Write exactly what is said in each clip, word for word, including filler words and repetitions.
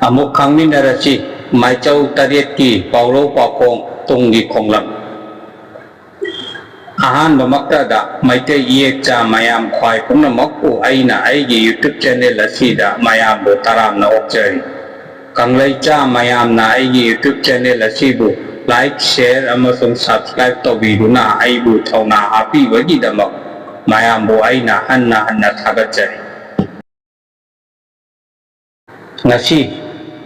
ꯑꯃꯨꯛ ꯈꯪꯃꯤꯟꯅꯔꯁꯤ꯫ ꯃꯥꯏꯆꯧ ꯇꯔꯦꯠꯀꯤ ꯄꯥꯎꯔꯧ ꯄꯥꯎꯈꯣꯡ ꯇꯨꯡꯒꯤ ꯈꯣꯡꯂꯝ꯫ ꯑꯍꯥꯟꯕꯃꯛꯇꯗ ꯃꯩꯇꯩ ꯏꯌꯦꯛꯆꯥ ꯃꯌꯥꯝ ꯈ꯭ꯋꯥꯏ ꯄꯨꯝꯅꯃꯛꯄꯨ ꯑꯩꯅ ꯑꯩꯒꯤ YouTube channel ꯑꯁꯤꯗ ꯃꯌꯥꯝꯕꯨ ꯇꯔꯥꯝꯅ ꯑꯣꯛꯆꯔꯤ꯫ ꯀꯪꯂꯩꯆꯥ ꯃꯌꯥꯝꯅ ꯑꯩꯒꯤ YouTube channel ꯑꯁꯤꯕꯨ like, share ꯑꯃꯁꯨꯡ subscribe ꯇꯧꯕꯤꯗꯨꯅ ꯑꯩꯕꯨ ꯊꯧꯅꯥ ꯍꯥꯞꯄꯤꯕꯒꯤꯗꯃꯛ ꯃꯌꯥꯝꯕꯨ ꯑꯩꯅ ꯍꯟꯅ ꯍꯟꯅ ꯊꯥꯒꯠꯆꯔꯤ꯫ ꯉꯁꯤ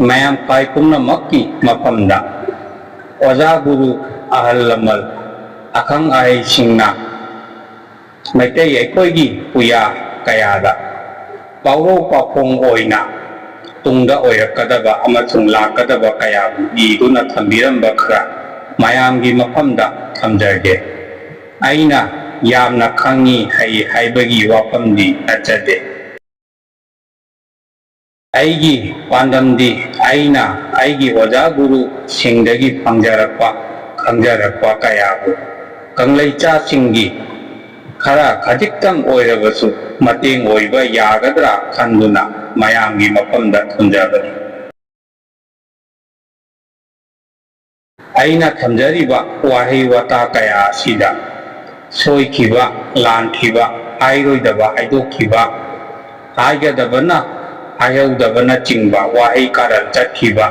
ꯃꯌꯥꯝ ꯈ꯭ꯋꯥꯏ ꯄꯨꯝꯅꯃꯛꯀꯤ ꯃꯐꯝꯗ ꯑꯣꯖꯥ ꯒꯨꯔꯨ ꯑꯍꯜ ꯂꯃꯟ ꯑꯈꯪ ꯑꯍꯩꯁꯤꯡꯅ ꯃꯩꯇꯩ ꯑꯩꯈꯣꯏꯒꯤ ꯄꯨꯌꯥ ꯀꯌꯥꯗ ꯄꯥꯎꯔꯧ ꯄꯥꯎꯈꯣꯡ ꯑꯣꯏꯅ ꯇꯨꯡꯗ ꯑꯣꯏꯔꯛꯀꯗꯕ ꯑꯃꯁꯨꯡ ꯂꯥꯛꯀꯗꯕ ꯀꯌꯥꯕꯨ ꯏꯗꯨꯅ ꯊꯝꯕꯤꯔꯝꯕ ꯈꯔ ꯃꯌꯥꯝꯒꯤ ꯃꯐꯝꯗ ꯊꯝꯖꯒꯦ꯫ ꯑꯩꯅ ꯌꯥꯝꯅ ꯈꯪꯉꯤ ꯍꯩ ꯍꯥꯏꯕꯒꯤ ꯋꯥꯐꯝꯗꯤ ꯅꯠꯆꯗꯦ꯫ ꯑꯩꯒꯤ ꯄꯥꯟꯗꯝꯗꯤ ꯑꯩꯅ ꯑꯩꯒꯤ ꯑꯣꯖꯥ ꯒꯨꯔꯨꯁꯤꯡꯗꯒꯤ ꯐꯪꯖꯔꯛꯄ, ꯈꯪꯖꯔꯛꯄ ꯀꯌꯥꯕꯨ ꯀꯪꯂꯩꯆꯥꯁꯤꯡꯒꯤ ꯈꯔ ꯈꯖꯤꯛꯇꯪ ꯑꯣꯏꯔꯕꯁꯨ ꯃꯇꯦꯡ ꯑꯣꯏꯕ ꯌꯥꯒꯗ꯭ꯔꯥ ꯈꯟꯗꯨꯅ ꯃꯌꯥꯝꯒꯤ ꯃꯐꯝꯗ ꯊꯝꯖꯕꯅꯤ꯫ ꯑꯩꯅ ꯊꯝꯖꯔꯤꯕ ꯋꯥꯍꯩ ꯋꯥꯇꯥ ꯀꯌꯥ ꯑꯁꯤꯗ ꯁꯣꯏꯈꯤꯕ, ꯂꯥꯟꯈꯤꯕ, ꯍꯥꯏꯔꯣꯏꯗꯕ ꯍꯥꯏꯗꯣꯛꯈꯤꯕ, ꯍꯥꯏꯒꯗꯕꯅ ꯍꯥꯏꯍꯧꯗꯕꯅꯆꯤꯡꯕ ꯋꯥꯍꯩ ꯀꯥꯔꯟ ꯆꯠꯈꯤꯕ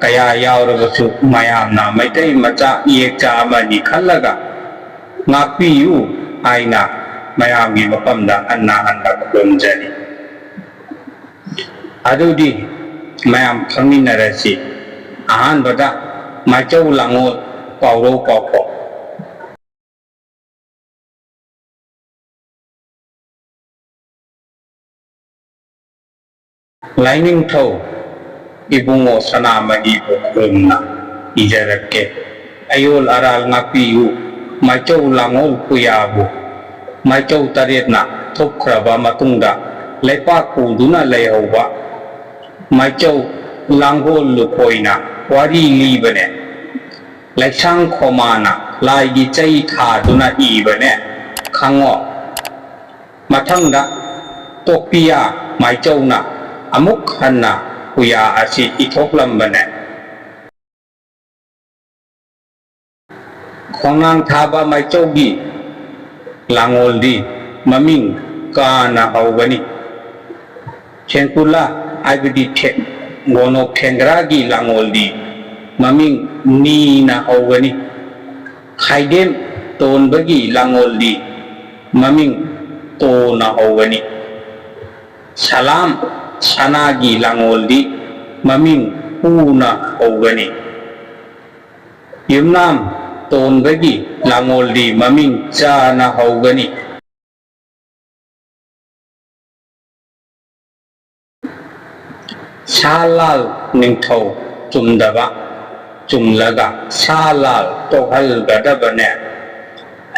ꯀꯌꯥ ꯌꯥꯎꯔꯕꯁꯨ, ꯃꯌꯥꯝꯅ ꯃꯩꯇꯩ ꯃꯆꯥ ꯏꯌꯦꯛꯆꯥ ꯑꯃꯅꯤ ꯈꯜꯂꯒ ꯉꯥꯛꯄꯤꯌꯨ ꯍꯥꯏꯅ ꯃꯌꯥꯝꯒꯤ ꯃꯐꯝꯗ ꯍꯟꯅ ꯍꯟꯅ ꯈꯨꯔꯨꯝꯖꯔꯤ꯫ ꯑꯗꯨꯗꯤ ꯃꯌꯥꯝ ꯈꯪꯃꯤꯟꯅꯔꯁꯤ꯫ ꯑꯍꯥꯟꯕꯗ ꯃꯥꯏꯆꯧ ꯂꯥꯡꯑꯣꯜ ꯄꯥꯎꯔꯧ ꯄꯥꯎꯈꯣꯡ꯫ ꯂꯥꯏꯅꯤꯡꯊꯧ ꯏꯕꯨꯡꯉꯣ ꯁꯅꯥꯃꯍꯤꯕꯨ ꯈꯨꯔꯨꯝꯅ ꯏꯖꯔꯛꯀꯦ꯫ ꯑꯌꯣꯜ ꯑꯔꯥꯜ ꯉꯥꯛꯄꯤꯌꯨ, ꯃꯥꯏꯆꯧ ꯂꯥꯡꯑꯣꯜ ꯄꯨꯌꯥꯕꯨ꯫ ꯃꯥꯏꯆꯧ ꯇꯔꯦꯠꯅ ꯊꯨꯞꯈ꯭ꯔꯕ ꯃꯇꯨꯡꯗ ꯂꯩꯄꯥꯛ ꯄꯨꯗꯨꯅ ꯂꯩꯍꯧꯕ ꯃꯥꯏꯆꯧ ꯂꯥꯡꯒꯣꯜ ꯂꯨꯀꯣꯏꯅ ꯋꯥꯔꯤ ꯂꯤꯕꯅꯦ꯫ ꯂꯩꯁꯥꯡ ꯈꯣꯃꯥꯅ ꯂꯥꯏꯒꯤ ꯆꯩ ꯊꯥꯗꯨꯅ ꯏꯕꯅꯦ꯫ ꯈꯪꯉꯣ꯫ ꯃꯊꯪꯗ ꯇꯣꯛꯄꯤꯌꯥ ꯃꯥꯏꯆꯧꯅ ꯑꯃꯨꯛ ꯍꯟꯅ ꯄꯨꯌꯥ ꯑꯁꯤ ꯏꯊꯣꯛꯂꯝꯕꯅꯦ꯫ ꯈꯣꯡꯅꯥꯡ ꯊꯥꯕ ꯃꯥꯏꯆꯧꯒꯤ ꯂꯥꯡꯑꯣꯜꯗꯤ ꯃꯃꯤꯡ ꯀꯥꯅ ꯍꯧꯒꯅꯤ꯫ ꯁꯦꯡꯀꯨꯂꯥ ꯍꯥꯏꯕꯗꯤ ꯊꯦ-, ꯒꯣꯅꯣꯛ ꯊꯦꯡꯒ꯭ꯔꯥꯒꯤ ꯂꯥꯡꯑꯣꯜꯗꯤ ꯃꯃꯤꯡ ꯅꯤꯅ ꯍꯧꯒꯅꯤ꯫ ꯈꯥꯏꯗꯦꯝ ꯇꯣꯟꯕꯒꯤ ꯂꯥꯡꯑꯣꯜꯗꯤ ꯃꯃꯤꯡ ꯇꯣꯅ ꯍꯧꯒꯅꯤ꯫ ꯁꯂꯥꯝ ꯁꯅꯥꯒꯤ ꯂꯥꯡꯑꯣꯜꯗꯤ ꯃꯃꯤꯡ ꯄꯨꯅ ꯍꯧꯒꯅꯤ꯫ ꯌꯨꯝꯅꯥꯝ ꯇꯣꯟꯕꯒꯤ ꯂꯥꯡꯑꯣꯜꯗꯤ ꯃꯃꯤꯡ ꯆꯥꯅ ꯍꯧꯒꯅꯤ꯫ ꯁꯥ ꯂꯥꯜ ꯅꯤꯡꯊꯧ ꯆꯨꯝꯗꯕ ꯆꯨꯝꯂꯒ ꯁꯥ ꯂꯥꯜ ꯇꯣꯛꯍꯜꯒꯗꯕꯅꯦ꯫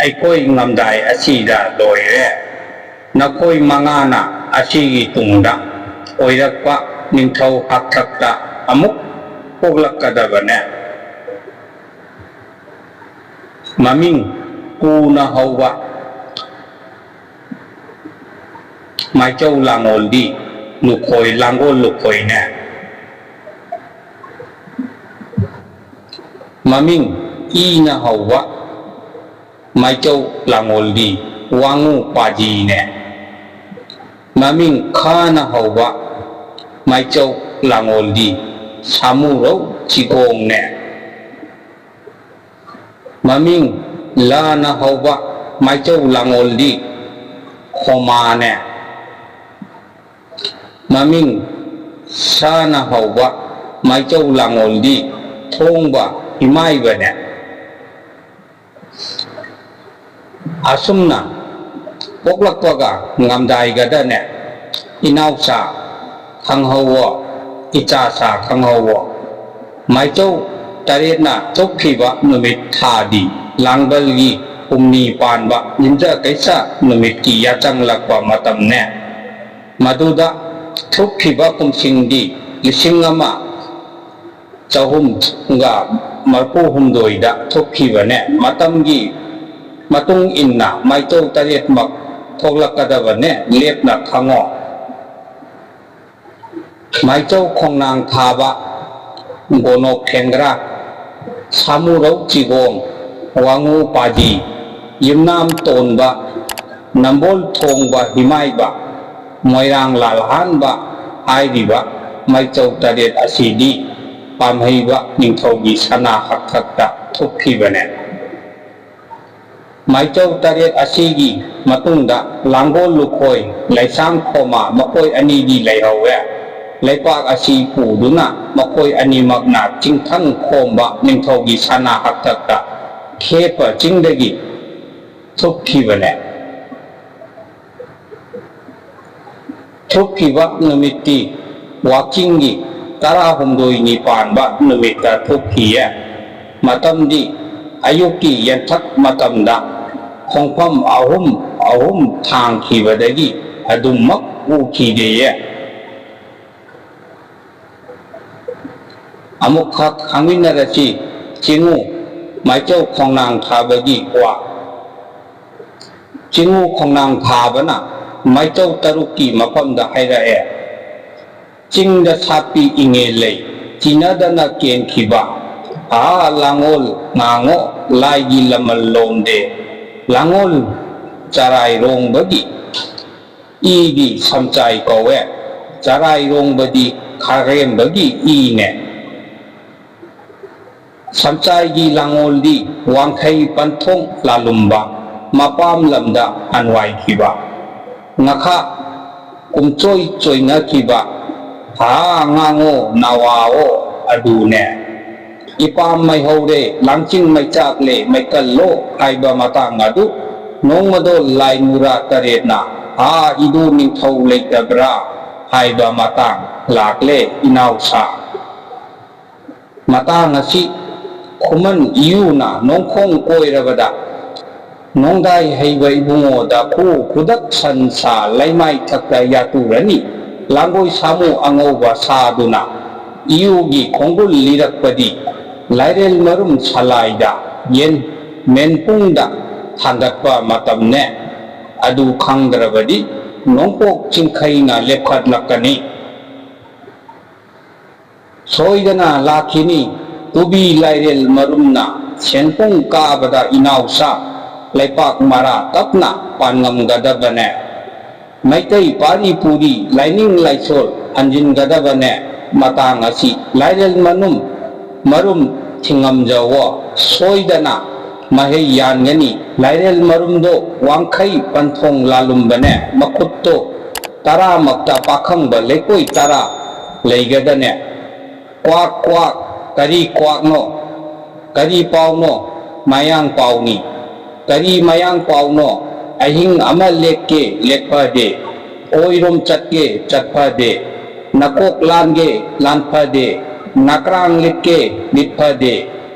ꯑꯩꯈꯣꯏ ꯉꯝꯗꯥꯏ ꯑꯁꯤꯗ ꯂꯣꯏꯔꯦ꯫ ꯅꯈꯣꯏ ꯃꯉꯥꯅ ꯑꯁꯤꯒꯤ ꯇꯨꯡꯗ ꯑꯣꯏꯔꯛꯄ ꯅꯤꯡꯊꯧ ꯍꯥꯛꯊꯛꯇ ꯑꯃꯨꯛ ꯄꯣꯛꯂꯛꯀꯗꯕꯅꯦ꯫ ꯃꯃꯤꯡ ꯀꯨꯅ ꯍꯧꯕ ꯃꯥꯏꯆꯧ ꯂꯥꯡꯒꯣꯜꯗꯤ ꯂꯨꯈꯣꯏ, ꯂꯥꯡꯒꯣꯜ ꯂꯨꯈꯣꯏꯅꯦ꯫ ꯃꯃꯤꯡ ꯏꯅ ꯍꯧꯕ ꯃꯥꯏꯆꯧ ꯂꯥꯡꯒꯣꯜꯗꯤ ꯋꯥꯉꯨ ꯄꯥꯖꯤꯅꯦ꯫ ꯃꯃꯤꯡ ꯈꯅ ꯍꯧꯕ ꯃꯥꯏꯆꯧ ꯂꯥꯡꯒꯣꯜꯗꯤ ꯁꯥꯃꯨꯔꯧ ꯆꯤꯒꯣꯡꯅꯦ꯫ ꯃꯃꯤꯡ ꯂꯅ ꯍꯧꯕ ꯃꯥꯏꯆꯧ ꯂꯥꯡꯒꯣꯜꯗꯤ ꯈꯣꯃꯥꯅꯦ꯫ ꯃꯃꯤꯡ ꯁꯅ ꯍꯧꯕ ꯃꯥꯏꯆꯧ ꯂꯥꯡꯒꯣꯜꯗꯤ ꯊꯣꯡꯕ ꯏꯃꯥꯏꯕꯅꯦ꯫ ꯑꯁꯨꯝꯅ ꯄꯣꯛꯂꯛꯄꯒ ꯉꯝꯗꯥꯏꯒꯗꯅꯦ, ꯏꯅꯥꯎꯆꯥ ꯈꯪꯍꯧꯋꯣ, ꯏꯆꯥꯆꯥ ꯈꯪꯍꯧꯋꯣ꯫ ꯃꯥꯏꯆꯧ ꯇꯔꯦꯠꯅ ꯊꯣꯛꯈꯤꯕ ꯅꯨꯃꯤꯠ ꯊꯥꯗꯤ ꯂꯥꯡꯕꯜꯒꯤ ꯍꯨꯝꯅꯤ ꯄꯥꯟꯕ ꯌꯨꯝꯖ ꯀꯩꯁꯥ ꯅꯨꯃꯤꯠꯀꯤ ꯌꯥꯆꯪꯂꯛꯄ ꯃꯇꯝꯅꯦ꯫ ꯃꯗꯨꯗ ꯊꯣꯛꯈꯤꯕ ꯀꯨꯝꯁꯤꯡꯗꯤ ꯂꯤꯁꯤꯡ ꯑꯃ ꯆꯍꯨꯝꯒ ꯃꯔꯤꯐꯨ ꯍꯨꯝꯗꯣꯏꯗ ꯊꯣꯛꯈꯤꯕꯅꯦ꯫ ꯃꯇꯝꯒꯤ ꯃꯇꯨꯡ ꯏꯟꯅ ꯃꯥꯏꯆꯧ ꯇꯔꯦꯠꯃꯛ ꯊꯣꯛꯂꯛꯀꯗꯕꯅꯦ, ꯂꯦꯞꯅ ꯈꯪꯉꯣ꯫ ꯃꯥꯏꯆꯧ ꯈꯣꯡꯅꯥꯡ ꯊꯥꯕ, ꯒꯣꯅꯣꯛ ꯊꯦꯡꯒ꯭ꯔꯥ, ꯁꯥꯃꯨꯔꯧ ꯆꯤꯒꯣꯡ, ꯋꯥꯉꯨ ꯄꯥꯖꯤ, ꯌꯨꯝꯅꯥꯝ ꯇꯣꯟꯕ, ꯅꯝꯕꯣꯜ ꯊꯣꯡꯕ ꯍꯤꯃꯥꯏꯕ, ꯃꯣꯏꯔꯥꯡ ꯂꯥꯜꯍꯥꯟꯕ ꯍꯥꯏꯔꯤꯕ ꯃꯥꯏꯆꯧ ꯇꯔꯦꯠ ꯑꯁꯤꯗꯤ ꯄꯥꯝꯍꯩꯕ ꯅꯤꯡꯊꯧꯒꯤ ꯁꯅꯥ ꯍꯛꯊꯛꯇ ꯊꯨꯞꯈꯤꯕꯅꯦ꯫ ꯃꯥꯏꯆꯧ ꯇꯔꯦꯠ ꯑꯁꯤꯒꯤ ꯃꯇꯨꯡꯗ ꯂꯥꯡꯒꯣꯜ ꯂꯨꯈꯣꯏ, ꯂꯩꯁꯥꯡ ꯈꯣꯃꯥ ꯃꯈꯣꯏ ꯑꯅꯤꯗꯤ ꯂꯩꯍꯧꯋꯦ꯫ ꯂꯩꯄꯥꯛ ꯑꯁꯤ ꯄꯨꯗꯨꯅ ꯃꯈꯣꯏ ꯑꯅꯤꯃꯛꯅ ꯆꯤꯡꯊꯪ ꯈꯣꯝꯕ ꯅꯤꯡꯊꯧꯒꯤ ꯁꯅꯥ ꯍꯛꯊꯛꯇ ꯈꯦꯄ ꯆꯤꯡꯗꯒꯤ ꯊꯨꯞꯈꯤꯕꯅꯦ꯫ ꯊꯣꯛꯈꯤꯕ ꯅꯨꯃꯤꯠꯇꯤ ꯋꯥꯛꯆꯤꯡꯒꯤ ꯇꯔꯥꯍꯨꯝꯗꯣꯏꯅꯤ ꯄꯥꯟꯕ ꯅꯨꯃꯤꯠꯇ ꯊꯣꯛꯈꯤꯌꯦ꯫ ꯃꯇꯝꯗꯤ ꯑꯌꯨꯛꯀꯤ ꯌꯦꯟꯊꯛ ꯃꯇꯝꯗ ꯈꯣꯡꯐꯝ ꯑꯍꯨꯝ ꯑꯍꯨꯝ ꯊꯥꯡꯈꯤꯕꯗꯒꯤ ꯑꯗꯨꯃꯛ ꯎꯈꯤꯗꯦꯌꯦ꯫ ꯑꯃꯨꯛꯈꯛ ꯍꯪꯃꯤꯟꯅꯔꯁꯤ꯫ ꯆꯤꯡꯉꯨ ꯃꯥꯏꯆꯧ ꯈꯣꯡꯅꯥꯡ ꯊꯥꯕꯒꯤ ꯋꯥ꯫ ꯆꯤꯡꯉꯨ ꯈꯣꯡꯅꯥꯡ ꯊꯥꯕꯅ ꯃꯥꯏꯆꯧ ꯇꯔꯨꯛꯀꯤ ꯃꯐꯝꯗ ꯍꯥꯏꯔꯛꯑꯦ꯫ ꯆꯤꯡꯗ ꯁꯥꯠꯄꯤ ꯏꯉꯦꯜ ꯂꯩ ꯆꯤꯟꯅꯗꯅ ꯀꯦꯟꯈꯤꯕ, ꯑꯥ ꯂꯥꯡꯉꯣꯜ ꯉꯥꯡꯉꯣ ꯂꯥꯏꯒꯤ ꯂꯃꯜ ꯂꯣꯝꯗꯦ꯫ ꯂꯥꯡꯉꯣꯜ ꯆꯔꯥꯏꯔꯣꯡꯕꯒꯤ ꯏꯗꯤ ꯁꯝꯆꯥꯏ ꯀꯧꯋꯦ꯫ ꯆꯔꯥꯏꯔꯣꯡꯕꯗꯤ ꯈꯥꯔꯦꯝꯕꯒꯤ ꯏꯅꯦ꯫ ꯁꯝꯆꯥꯏꯒꯤ ꯂꯥꯡꯉꯣꯜꯗꯤ ꯋꯥꯡꯈꯩ ꯄꯟꯊꯣꯡ ꯂꯥꯂꯨꯝꯕ ꯃꯄꯥꯝ ꯂꯝꯗ ꯍꯟꯋꯥꯏꯈꯤꯕ꯫ ꯉꯈꯥ ꯀꯨꯝꯆꯣꯏ ꯆꯣꯏꯅꯈꯤꯕ ꯍꯥ ꯉꯥꯡꯉꯣ ꯅꯥꯋꯥꯑꯣ ꯑꯗꯨꯅꯦ꯫ ꯏꯄꯥꯝ ꯃꯩꯍꯧꯔꯦ, ꯂꯥꯡꯆꯤꯡ ꯃꯩꯆꯥꯛꯂꯦ, ꯃꯩꯀꯜꯂꯣ ꯍꯥꯏꯕ ꯃꯇꯥꯡ ꯑꯗꯨ ꯅꯣꯡꯃꯗꯣ ꯂꯥꯏ ꯃꯨꯔꯥ ꯇꯔꯦꯠꯅ ꯍꯥ ꯏꯗꯨ ꯅꯤꯡꯊꯧ ꯂꯩꯇꯕ꯭ꯔꯥ ꯍꯥꯏꯕ ꯃꯇꯥꯡ ꯂꯥꯛꯂꯦ ꯏꯅꯥꯎꯁꯥ꯫ ꯃꯇꯥꯡ ꯑꯁꯤ ꯈꯨꯃꯟ ꯏꯌꯨꯅ ꯅꯣꯡꯈꯣꯡ ꯀꯣꯏꯔꯕꯗ ꯅꯣꯡꯗꯥꯏ ꯍꯩꯕ ꯏꯕꯨꯡꯉꯣꯗ ꯈꯨ ꯈꯨꯗꯛ ꯁꯟ ꯁꯥ ꯂꯩꯃꯥꯏ ꯊꯛꯇ ꯌꯥꯇꯨꯔꯅꯤ ꯂꯥꯡꯒꯣꯏ ꯁꯥꯃꯨ ꯑꯉꯧꯕ ꯁꯥꯗꯨꯅ ꯏꯌꯨꯒꯤ ꯈꯣꯡꯒꯨꯜ ꯂꯤꯔꯛꯄꯗꯤ ꯂꯥꯏꯔꯦꯜ ꯃꯔꯨꯝ ꯁꯂꯥꯏꯗ ꯌꯦꯟ ꯃꯦꯟꯄꯨꯡꯗ ꯊꯥꯡꯒꯠꯄ ꯃꯇꯝꯅꯦ꯫ ꯑꯗꯨ ꯈꯪꯗ꯭ꯔꯕꯗꯤ ꯅꯣꯡꯄꯣꯛ ꯆꯤꯡꯈꯩꯅ ꯂꯦꯞꯈꯠꯂꯛꯀꯅꯤ꯫ ꯁꯣꯏꯗꯅ ꯂꯥꯛꯈꯤꯅꯤ꯫ ꯇꯨꯕꯤ ꯂꯥꯏꯔꯦꯜ ꯃꯔꯨꯝꯅ ꯁꯦꯟꯄꯨꯡ ꯀꯥꯕꯗ ꯏꯅꯥꯎꯁꯥ ꯂꯩꯄꯥꯛ ꯃꯔꯥ ꯇꯞꯅ ꯄꯥꯟꯉꯝꯒꯗꯕꯅꯦ꯫ ꯃꯩꯇꯩ ꯄꯥꯔꯤ ꯄꯨꯔꯤ ꯂꯥꯏꯅꯤꯡ ꯂꯥꯏꯁꯣꯜ ꯍꯟꯖꯤꯟꯒꯗꯕꯅꯦ꯫ ꯃꯇꯥꯡ ꯑꯁꯤ ꯂꯥꯏꯔꯦꯜ ꯃꯅꯨꯝ ꯃꯔꯨꯝ ꯊꯤꯡꯉꯝꯖꯋꯣ꯫ ꯁꯣꯏꯗꯅ ꯃꯍꯩ ꯌꯥꯟꯒꯅꯤ꯫ ꯂꯥꯏꯔꯦꯜ ꯃꯔꯨꯝꯗꯣ ꯋꯥꯡꯈꯩ ꯄꯟꯊꯣꯡ ꯂꯥꯂꯨꯝꯕꯅꯦ꯫ ꯃꯈꯨꯠꯇꯣ ꯇꯔꯥꯃꯛꯇ ꯄꯥꯈꯪꯕ ꯂꯩꯀꯣꯏ ꯇꯔꯥ ꯂꯩꯒꯗꯅꯦ꯫ ꯀ꯭ꯋꯥꯛ ꯀ꯭ꯋꯥꯛ, ꯀꯔꯤ ꯀ꯭ꯋꯥꯛꯅꯣ? ꯀꯔꯤ ꯄꯥꯎꯅꯣ? ꯃꯌꯥꯡ ꯄꯥꯎꯅꯤ꯫ ꯀꯔꯤ ꯃꯌꯥꯡ ꯄꯥꯎꯅꯣ? ꯑꯍꯤꯡ ꯑꯃ ꯂꯦꯛꯀꯦ ꯂꯦꯛꯐꯗꯦ, ꯑꯣꯏꯔꯣꯝ ꯆꯠꯀꯦ ꯆꯠꯐꯗꯦ, ꯅꯀꯣꯛ ꯂꯥꯟꯒꯦ ꯂꯥꯟꯐꯗꯦ, ꯅꯀ꯭ꯔꯥꯡ ꯂꯤꯠꯀꯦ ꯂꯤꯠꯐꯗꯦ꯫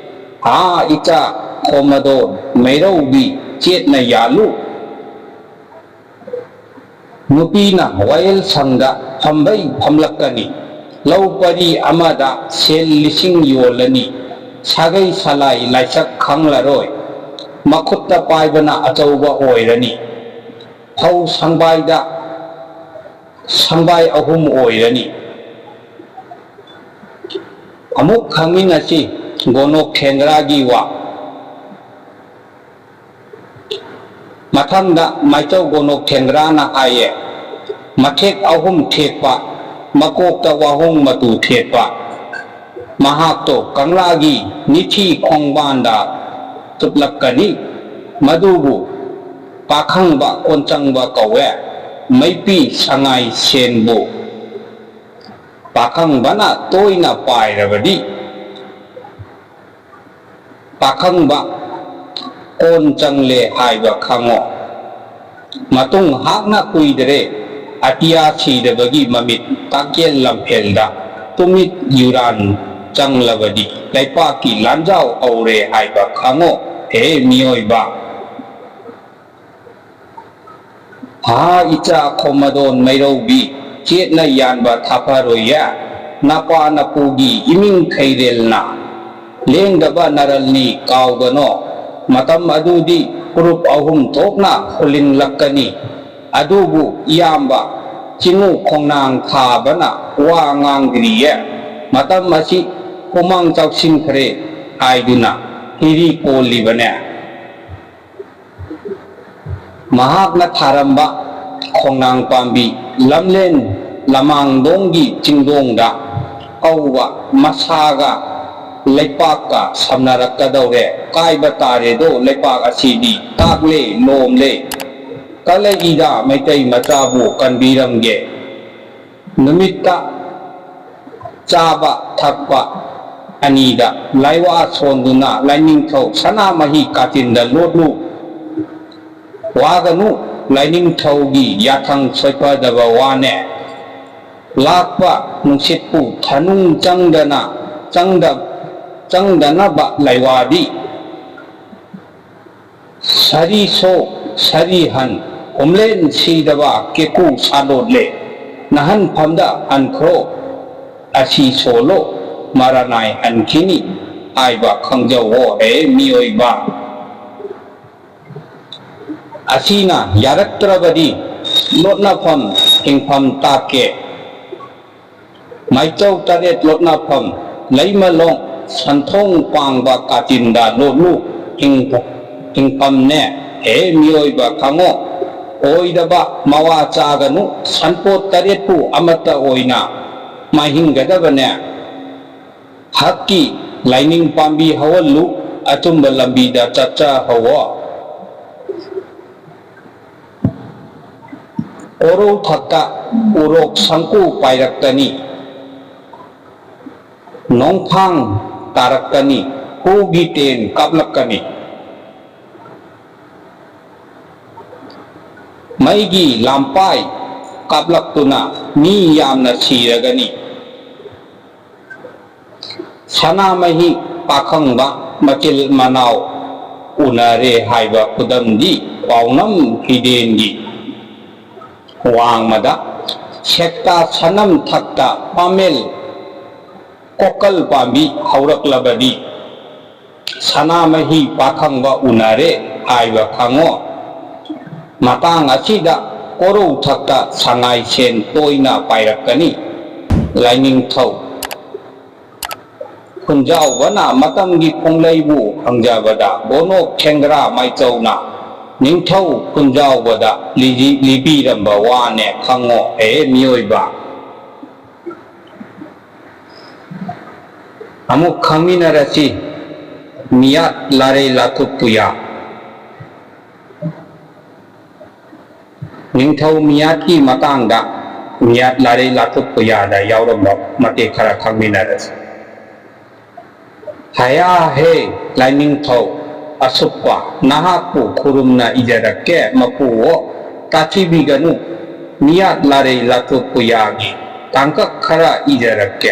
ꯍꯥ ꯏꯆꯥ ꯈꯣꯃꯗꯣꯟ ꯃꯩꯔꯧꯕꯤ, ꯆꯦꯠꯅ ꯌꯥꯜꯂꯨ꯫ ꯅꯨꯄꯤꯅ ꯋꯥꯌꯦꯜ ꯁꯪꯗ ꯐꯝꯕꯩ ꯐꯝꯂꯛꯀꯅꯤ꯫ ꯂꯧ ꯄꯔꯤ ꯑꯃꯗ ꯁꯦꯜ ꯂꯤꯁꯤꯡ ꯌꯣꯜꯂꯅꯤ꯫ ꯁꯥꯒꯩ ꯁꯂꯥꯏ ꯂꯥꯏꯁꯛ ꯈꯪꯂꯔꯣꯏ꯫ ꯃꯈꯨꯠꯇ ꯄꯥꯏꯕꯅ ꯑꯆꯧꯕ ꯑꯣꯏꯔꯅꯤ꯫ ꯐꯧ ꯁꯪꯕꯥꯏꯗ ꯁꯪꯕꯥꯏ ꯑꯍꯨꯝ ꯑꯣꯏꯔꯅꯤ꯫ ꯑꯃꯨꯛ ꯈꯪꯃꯤꯟꯅꯁꯤ ꯒꯣꯅꯣꯛ ꯊꯦꯡꯒ꯭ꯔꯥꯒꯤ ꯋꯥ꯫ ꯃꯊꯪꯗ ꯃꯥꯏꯆꯧ ꯒꯣꯅꯣꯛ ꯊꯦꯡꯒ꯭ꯔꯥꯅ ꯍꯥꯏꯌꯦ, ꯃꯊꯦꯛ ꯑꯍꯨꯝ ꯊꯦꯛꯄ, ꯃꯀꯣꯛꯇ ꯋꯥꯍꯣꯡ ꯃꯇꯨ ꯊꯦꯠꯄ꯫ ꯃꯍꯥꯛꯇꯣ ꯀꯪꯂꯥꯒꯤ ꯅꯤꯊꯤ ꯈꯣꯡꯕꯥꯟꯗ ꯇꯨꯞꯂꯛꯀꯅꯤ꯫ ꯃꯗꯨꯕꯨ ꯄꯥꯈꯪꯕ ꯀꯣꯟꯆꯪꯕ ꯀꯧꯋꯦ꯫ ꯃꯩꯄꯤ ꯁꯉꯥꯏ ꯁꯦꯟꯕꯨ ꯄꯥꯈꯪꯕꯅ ꯇꯣꯏꯅ ꯄꯥꯏꯔꯕꯗꯤ ꯄꯥꯈꯪꯕ ꯀꯣꯟ ꯆꯪꯂꯦ ꯍꯥꯏꯕ ꯈꯪꯉꯣ꯫ ꯃꯇꯨꯡ ꯍꯥꯛꯅ ꯀꯨꯏꯗ꯭ꯔꯦ, ꯑꯇꯤꯌꯥ ꯁꯤꯗꯕꯒꯤ ꯃꯃꯤꯠ ꯇꯥꯛꯀꯦꯜ ꯂꯝꯐꯦꯜꯗ ꯇꯨꯃꯤꯠ ꯌꯨꯔꯥꯟ ꯆꯪꯂꯕꯗꯤ ꯂꯩꯄꯥꯛꯀꯤ ꯂꯥꯟꯖꯥꯎ ꯍꯧꯔꯦ ꯍꯥꯏꯕ ꯈꯪꯉꯣ꯫ ꯍꯦ ꯃꯤꯑꯣꯏꯕ! ꯍꯥ ꯏꯆꯥ ꯈꯣꯃꯗꯣꯟ ꯃꯩꯔꯧꯕꯤ, ꯆꯦꯠꯅ ꯌꯥꯟꯕ ꯊꯥꯐꯔꯣꯏꯌꯦ꯫ ꯅꯄꯥ ꯅꯄꯨꯒꯤ ꯏꯃꯤꯡ ꯈꯩꯔꯦꯜꯅ ꯂꯦꯡꯗꯕ ꯅꯔꯜꯅꯤ ꯀꯥꯎꯒꯅꯣ꯫ ꯃꯇꯝ ꯑꯗꯨꯗꯤ ꯐꯨꯔꯨꯞ ꯑꯍꯨꯝ ꯊꯣꯛꯅ ꯍꯨꯜꯂꯤꯡꯂꯛꯀꯅꯤ꯫ ꯑꯗꯨꯕꯨ ꯏꯌꯥꯝꯕ ꯆꯤꯡꯉꯨ ꯈꯣꯡꯅꯥꯡ ꯊꯥꯕꯅ ꯋꯥ ꯉꯥꯡꯗ꯭ꯔꯤꯌꯦ꯫ ꯃꯇꯝ ꯑꯁꯤ ꯈꯨꯃꯥꯡ ꯆꯥꯎꯁꯤꯟꯈ꯭ꯔꯦ ꯍꯥꯏꯗꯨꯅ ꯍꯤꯔꯤ ꯀꯣꯜꯂꯤꯕꯅꯦ꯫ ꯃꯍꯥꯛꯅ ꯊꯥꯔꯝꯕ ꯈꯣꯡꯅꯥꯡ ꯄꯥꯝꯕꯤ ꯂꯝꯂꯦꯟ ꯂꯃꯥꯡꯂꯣꯝꯒꯤ ꯆꯤꯡꯗꯣꯡꯗ ꯍꯧꯕ ꯃꯁꯥꯒ ꯂꯩꯄꯥꯛꯀ ꯁꯝꯅꯔꯛꯀꯗꯧꯔꯦ꯫ ꯀꯥꯏꯕ ꯇꯥꯔꯦꯗꯣ ꯂꯩꯄꯥꯛ ꯑꯁꯤꯗꯤ꯫ ꯇꯥꯛꯂꯦ, ꯂꯣꯝꯂꯦ, ꯀꯂꯛꯏꯗ ꯃꯩꯇꯩ ꯃꯆꯥꯕꯨ ꯀꯟꯕꯤꯔꯝꯒꯦ꯫ ꯅꯨꯃꯤꯠꯇ ꯆꯥꯕ ꯊꯛꯄ ꯑꯅꯤꯗ ꯂꯥꯏꯋꯥ ꯁꯣꯟꯗꯨꯅ ꯂꯥꯏꯅꯤꯡꯊꯧ ꯁꯅꯥꯃꯍꯤ ꯀꯥꯆꯤꯟꯗ ꯂꯣꯠꯂꯨ꯫ ꯋꯥꯒꯅꯨ, ꯂꯥꯏꯅꯤꯡꯊꯧꯒꯤ ꯌꯥꯊꯪ ꯁꯣꯏꯐꯗꯕ ꯋꯥꯅꯦ꯫ ꯂꯥꯛꯄ ꯅꯨꯡꯁꯤꯠꯄꯨ ꯊꯅꯨꯡ ꯆꯪꯗꯅ, ꯆꯪꯗ-, ꯆꯪꯗꯅꯕ ꯂꯥꯏꯋꯥꯗꯤ꯫ ꯁꯔꯤ ꯁꯣ, ꯁꯔꯤ ꯍꯟ, ꯍꯨꯝꯂꯦꯟ ꯁꯤꯗꯕ ꯀꯦꯀꯨ ꯁꯥꯂꯣꯠꯂꯦ, ꯅꯍꯟꯐꯝꯗ ꯍꯟꯈ꯭ꯔꯣ, ꯑꯁꯤ ꯁꯣꯂꯣ, ꯃꯔꯥꯅꯥꯏ ꯍꯟꯈꯤꯅꯤ ꯍꯥꯏꯕ ꯈꯪꯖꯧꯑꯣ ꯍꯦ ꯃꯤꯑꯣꯏꯕ꯫ ꯑꯁꯤꯅ ꯌꯥꯔꯛꯇ꯭ꯔꯕꯗꯤ ꯂꯣꯠꯅꯐꯝ ꯍꯤꯡꯐꯝ ꯇꯥꯛꯀꯦ꯫ ꯃꯥꯏꯆꯧ ꯇꯔꯦꯠ ꯂꯣꯠꯅꯐꯝ ꯂꯩꯃꯂꯣꯡ ꯁꯟꯊꯣꯡ ꯄꯥꯡꯕ ꯀꯥꯆꯤꯟꯗ ꯂꯣꯠꯂꯨ ꯍꯤꯡ-, ꯍꯤꯡꯐꯝꯅꯦ꯫ ꯍꯦ ꯃꯤꯑꯣꯏꯕ ꯈꯪꯉꯣ, ꯑꯣꯏꯗꯕ ꯃꯋꯥ ꯆꯥꯒꯅꯨ, ꯁꯟꯄꯣꯠ ꯇꯔꯦꯠꯄꯨ ꯑꯃꯠꯇ ꯑꯣꯏꯅ ꯃꯥꯏꯍꯤꯡꯒꯗꯕꯅꯦ꯫ ꯍꯛꯀꯤ ꯂꯥꯏꯅꯤꯡ ꯄꯥꯝꯕꯤ ꯍꯧꯍꯜꯂꯨ, ꯑꯆꯨꯝꯕ ꯂꯝꯕꯤꯗ ꯆꯠꯆꯍꯧꯋꯣ꯫ ꯀꯣꯔꯧ ꯊꯛꯇ ꯎꯔꯣꯛ ꯁꯪꯀꯨ ꯄꯥꯏꯔꯛꯀꯅꯤ, ꯅꯣꯡꯐꯥꯡ ꯇꯥꯔꯛꯀꯅꯤ, ꯍꯨꯒꯤ ꯇꯦꯟ ꯀꯥꯞꯂꯛꯀꯅꯤ, ꯃꯩꯒꯤ ꯂꯥꯝꯄꯥꯏ ꯀꯥꯞꯂꯛꯇꯨꯅ ꯃꯤ ꯌꯥꯝꯅ ꯁꯤꯔꯒꯅꯤ꯫ ꯁꯅꯥꯃꯍꯤ ꯄꯥꯈꯪꯕ ꯃꯆꯤꯜ ꯃꯅꯥꯎ ꯎꯅꯔꯦ ꯍꯥꯏꯕ ꯈꯨꯗꯝꯗꯤ ꯄꯥꯎꯅꯝ ꯍꯤꯗꯦꯟꯒꯤ ꯋꯥꯡꯃꯗ ꯁꯦꯛꯇꯥ ꯁꯅꯝ ꯊꯛꯇ ꯄꯥꯃꯦꯜ ꯀꯣꯀꯜ ꯄꯥꯝꯕꯤ ꯍꯧꯔꯛꯂꯕꯗꯤ ꯁꯅꯥꯃꯍꯤ ꯄꯥꯈꯪꯕ ꯎꯅꯔꯦ ꯍꯥꯏꯕ ꯈꯪꯉꯣ꯫ ꯃꯇꯥꯡ ꯑꯁꯤꯗ ꯀꯣꯔꯧꯊꯛꯇ ꯁꯉꯥꯏꯁꯦꯟ ꯇꯣꯏꯅ ꯄꯥꯏꯔꯛꯀꯅꯤ꯫ ꯂꯥꯏꯅꯤꯡꯊꯧ ꯈꯨꯟꯖꯥꯎꯕꯅ ꯃꯇꯝꯒꯤ ꯈꯣꯡꯂꯩꯕꯨ ꯍꯪꯖꯕꯗ ꯕꯣꯅꯣ ꯈꯦꯡꯒ꯭ꯔꯥ ꯃꯥꯏꯆꯧꯅ ꯅꯤꯡꯊꯧ ꯈꯨꯟꯖꯥꯎꯕꯗ ꯂꯤꯖꯤ-, ꯂꯤꯕꯤꯔꯝꯕ ꯋꯥꯅꯦ ꯈꯪꯉꯣ ꯍꯦ ꯃꯤꯑꯣꯏꯕ꯫ ꯑꯃꯨꯛ ꯈꯪꯃꯤꯟꯅꯔꯁꯤ ꯃꯤꯌꯥꯠ ꯂꯥꯔꯩ ꯂꯥꯊꯨꯞ ꯄꯨꯌꯥ꯫ ꯅꯤꯡꯊꯧ ꯃꯤꯌꯥꯠꯀꯤ ꯃꯇꯥꯡꯗ ꯃꯤꯌꯥꯠ ꯂꯥꯔꯩ ꯂꯥꯊꯨꯞ ꯄꯨꯌꯥꯗ ꯌꯥꯎꯔꯝꯕ ꯃꯇꯦꯛ ꯈꯔ ꯈꯪꯃꯤꯟꯅꯔꯁꯤ꯫ ꯍꯌꯥ ꯍꯦ ꯂꯥꯏꯅꯤꯡꯊꯧ ꯑꯁꯨꯞꯄ, ꯅꯍꯥꯛꯄꯨ ꯈꯨꯔꯨꯝꯅ ꯏꯖꯔꯛꯀꯦ ꯃꯄꯨꯑꯣ, ꯇꯥꯊꯤꯕꯤꯒꯅꯨ, ꯃꯤꯌꯥꯠ ꯂꯥꯔꯩ ꯂꯥꯊꯨꯞ ꯄꯨꯌꯥꯒꯤ ꯇꯥꯡꯀꯛ ꯈꯔ ꯏꯖꯔꯛꯀꯦ꯫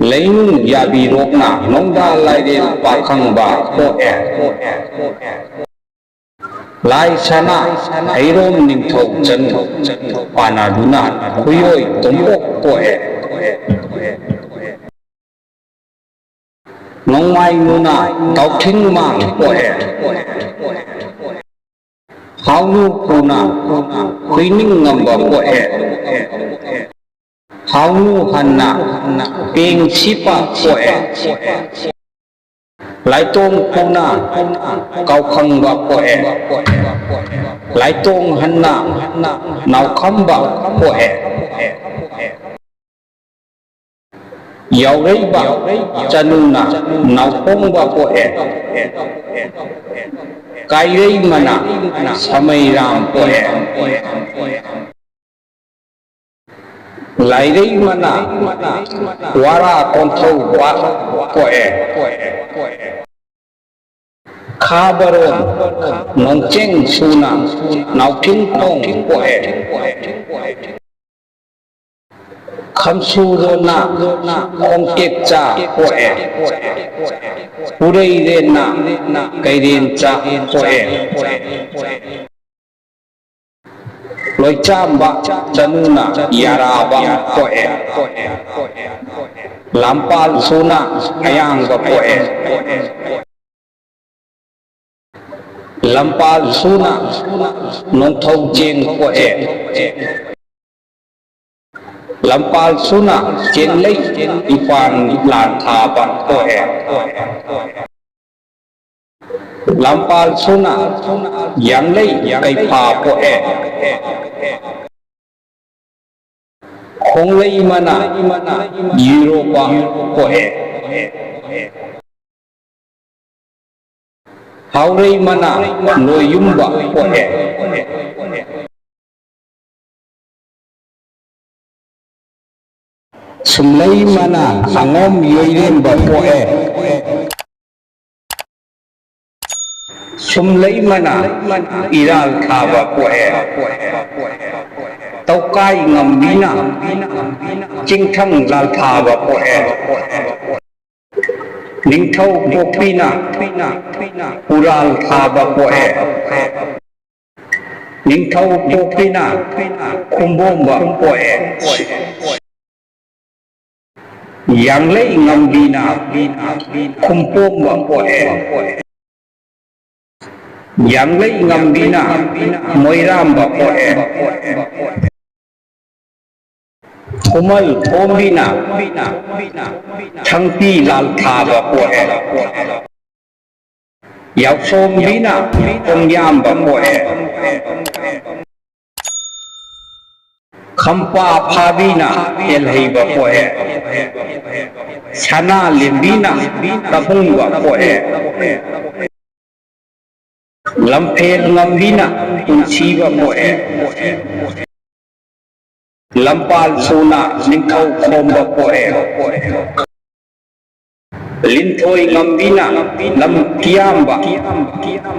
ꯂꯩꯅꯨꯡ ꯌꯥꯕꯤꯔꯣꯛꯅ ꯅꯣꯡꯗꯥ ꯂꯥꯏꯔꯦꯜ ꯄꯥꯈꯪꯕ ꯄꯣꯛꯑꯦ꯫ ꯂꯥꯏ ꯁꯅꯥ ꯍꯩꯔꯣꯝ ꯅꯤꯡꯊꯧ ꯆꯅꯨ ꯄꯥꯟꯅꯗꯨꯅ ꯈꯨꯌꯣꯏ ꯇꯣꯝꯄꯣꯛ ꯄꯣꯛꯑꯦ꯫ ꯅꯣꯡꯃꯥꯏ ꯅꯨꯅ ꯇꯥꯎꯊꯤꯡ ꯃꯥꯡ ꯄꯣꯛꯑꯦ꯫ ꯍꯥꯎꯅꯨ ꯄꯨꯅ ꯍꯨꯏꯅꯤꯡ ꯉꯝꯕ ꯄꯣꯛꯑꯦ꯫ ꯍꯥꯎꯅꯨ ꯍꯟꯅ ꯄꯦꯡ ꯁꯤꯄ ꯄꯣꯛꯑꯦ꯫ ꯂꯥꯏꯇꯣꯡ ꯄꯨꯅ ꯀꯥꯎꯈꯪꯕ ꯄꯣꯛꯑꯦ꯫ ꯂꯥꯏꯇꯣꯡ ꯍꯟꯅ ꯅꯥꯎꯈꯝꯕ ꯄꯣꯛꯑꯦ꯫ ꯌꯥꯎꯔꯩꯕ ꯆꯅꯨꯅ ꯅꯥꯎꯈꯣꯡꯕ ꯄꯣꯛꯑꯦ꯫ ꯀꯥꯏꯔꯩꯃꯅ ꯁꯃꯩꯔꯥꯝ ꯄꯣꯛꯑꯦ꯫ ꯂꯥꯏꯔꯩꯃꯅ ꯋꯥꯔꯥ ꯀꯣꯟꯊꯧꯕ ꯄꯣꯛꯑꯦ꯫ ꯈꯥꯕꯔꯣꯟ ꯅꯣꯡꯆꯦꯡ ꯁꯨꯅ ꯅꯥꯎꯊꯤꯡꯈꯣꯡ ꯄꯣꯛꯑꯦ꯫ ꯈꯝꯁꯨꯔꯣꯟꯅ ꯈꯣꯡꯇꯦꯛꯆꯥ ꯄꯣꯛꯑꯦ꯫ ꯄꯨꯔꯩꯔꯦꯟꯅ ꯀꯩꯔꯦꯟꯆꯥ ꯄꯣꯛꯑꯦ꯫ ꯂꯣꯏꯆꯥꯝꯕ ꯆꯅꯨꯅ ꯌꯥꯔꯥꯕ ꯄꯣꯛꯑꯦ꯫ ꯂꯥꯝꯄꯥꯜ ꯁꯨꯅ ꯑꯌꯥꯡꯕ ꯄꯣꯛꯑꯦ꯫ ꯂꯝꯄꯥꯜ ꯁꯨꯅ ꯅꯣꯡꯊꯧ ꯆꯦꯡ ꯄꯣꯛꯑꯦ꯫ ꯂꯝꯄꯥꯜ ꯁꯨꯅ ꯆꯦꯟꯂꯩ ꯏꯄꯥꯟ ꯂꯥꯟ ꯊꯥꯕ ꯄꯣꯛꯑꯦ꯫ ꯂꯝꯄꯥꯜ ꯁꯨꯅ ꯌꯥꯡꯂꯩ ꯀꯩꯐꯥ ꯄꯣꯛꯑꯦ꯫ ꯈꯣꯡꯂꯩꯃꯅ ꯌꯨꯔꯣꯄꯥ ꯄꯣꯛꯑꯦ꯫ ꯍꯥꯎꯔꯩꯃꯅ ꯂꯣꯏꯌꯨꯝꯕ ꯄꯣꯛꯑꯦ꯫ ꯁꯨꯝꯂꯩꯃꯅ ꯁꯪꯒꯣꯝ ꯌꯣꯏꯔꯦꯝꯕ ꯄꯣꯛꯑꯦ꯫ ꯁꯨꯝꯂꯩꯃꯅ ꯏꯔꯥꯜ ꯊꯥꯕ ꯄꯣꯛꯑꯦ꯫ ꯇꯧꯀꯥꯏ ꯉꯝꯕꯤꯅ ꯆꯤꯡꯊꯪ ꯂꯥꯜ ꯊꯥꯕ ꯄꯣꯛꯑꯦ꯫ ꯅꯤꯡꯊꯧ ꯄꯣꯛꯄꯤꯅ ꯎꯔꯥꯜ ꯊꯥꯕ ꯄꯣꯛꯑꯦ꯫ ꯅꯤꯡꯊꯧ ꯄꯣꯛꯄꯤꯅ ꯈꯨꯝꯕꯣꯝꯕ ꯄꯣꯛꯑꯦ꯫ ꯌꯥꯡꯂꯩ ꯉꯝꯕꯤꯅ ꯈꯨꯝꯄꯣꯝꯕ ꯄꯣꯛꯑꯦ꯫ ꯌꯥꯡꯂꯩ ꯉꯝꯕꯤꯅ ꯃꯣꯏꯔꯥꯝꯕ ꯄꯣꯛꯑꯦ꯫ ꯈꯨꯃꯜ ꯊꯣꯝꯕꯤꯅ ꯊꯪꯄꯤ ꯂꯥꯜ ꯊꯥꯕ ꯄꯣꯛꯑꯦ꯫ ꯌꯥꯎꯁꯣꯝꯕꯤꯅ ꯀꯣꯡꯌꯥꯝꯕ ꯄꯣꯛꯑꯦ꯫ ꯈꯝꯄꯥ ꯐꯥꯕꯤꯅ ꯇꯦꯜꯍꯩꯕ ꯄꯣꯛꯑꯦ꯫ ꯁꯅꯥ ꯂꯦꯝꯕꯤꯅ ꯇꯕꯨꯡꯕ ꯄꯣꯛꯑꯦ꯫ ꯂꯝꯐꯦꯜ ꯉꯝꯕꯤꯅ ꯄꯨꯟꯁꯤꯕ ꯄꯣꯛꯑꯦ꯫ ꯂꯝꯄꯥꯜ ꯁꯨꯅ ꯅꯤꯡꯊꯧ ꯈꯣꯝꯕ ꯄꯣꯛꯑꯦ꯫ ꯂꯤꯟꯊꯣꯏ ꯉꯝꯕꯤꯅ ꯂꯝ ꯀꯤꯌꯥꯝꯕ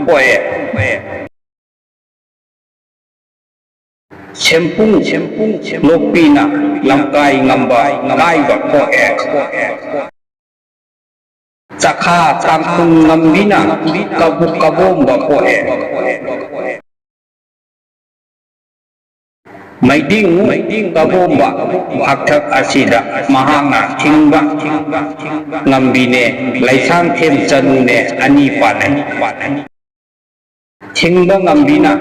ꯄꯣꯛꯑꯦ꯫ ꯁꯦꯝꯄꯨꯡ ꯂꯣꯛꯄꯤꯅ ꯂꯝꯀꯥꯏ ꯉꯝꯕ ꯀꯥꯏꯕ ꯄꯣꯛꯑꯦ꯫ ꯆꯈꯥ ꯇꯥꯡꯈꯨꯜ ꯉꯝꯕꯤꯅ ꯀꯕꯨꯛ ꯀꯕꯣꯝꯕ ꯄꯣꯛꯑꯦ꯫ ꯃꯩꯗꯤꯡ ꯀꯕꯣꯝꯕ ꯍꯥꯛꯊꯛ ꯑꯁꯤꯗ ꯃꯍꯥꯛꯅ ꯊꯤꯡꯕ ꯉꯝꯕꯤꯅꯦ꯫ ꯂꯩꯁꯥꯡꯊꯦꯝ ꯆꯅꯨꯅꯦ ꯑꯅꯤ ꯄꯥꯟꯅꯩ꯫ ꯊꯤꯡꯕ ꯉꯝꯕꯤꯅ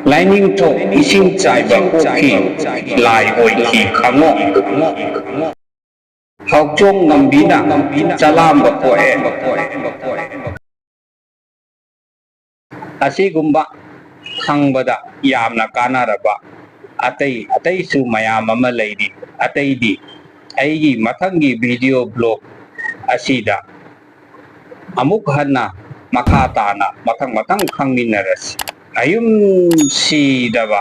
ꯂꯥꯏꯅꯤꯡꯊꯧ ꯏꯁꯤꯡ ꯆꯥꯏꯕ ꯀꯣꯛꯈꯤ, ꯂꯥꯏ ꯑꯣꯏꯈꯤ ꯈꯪꯉꯣ꯫ ꯍꯥꯎꯆꯣꯡ ꯉꯝꯕꯤꯅ ꯆꯂꯥꯝꯕ ꯄꯣꯛꯑꯦ꯫ ꯑꯁꯤꯒꯨꯝꯕ ꯈꯪꯕꯗ ꯌꯥꯝꯅ ꯀꯥꯟꯅꯔꯕ ꯑꯇꯩ ꯑꯇꯩꯁꯨ ꯃꯌꯥꯝ ꯑꯃ ꯂꯩꯔꯤ꯫ ꯑꯇꯩꯗꯤ ꯑꯩꯒꯤ ꯃꯊꯪꯒꯤ video blog ꯑꯁꯤꯗ ꯑꯃꯨꯛ ꯍꯟꯅ ꯃꯈꯥ ꯇꯥꯅ ꯃꯊꯪ ꯃꯊꯪ ꯈꯪꯃꯤꯟꯅꯔꯁꯤ꯫ ꯑꯌꯨꯝ ꯁꯤꯗꯕ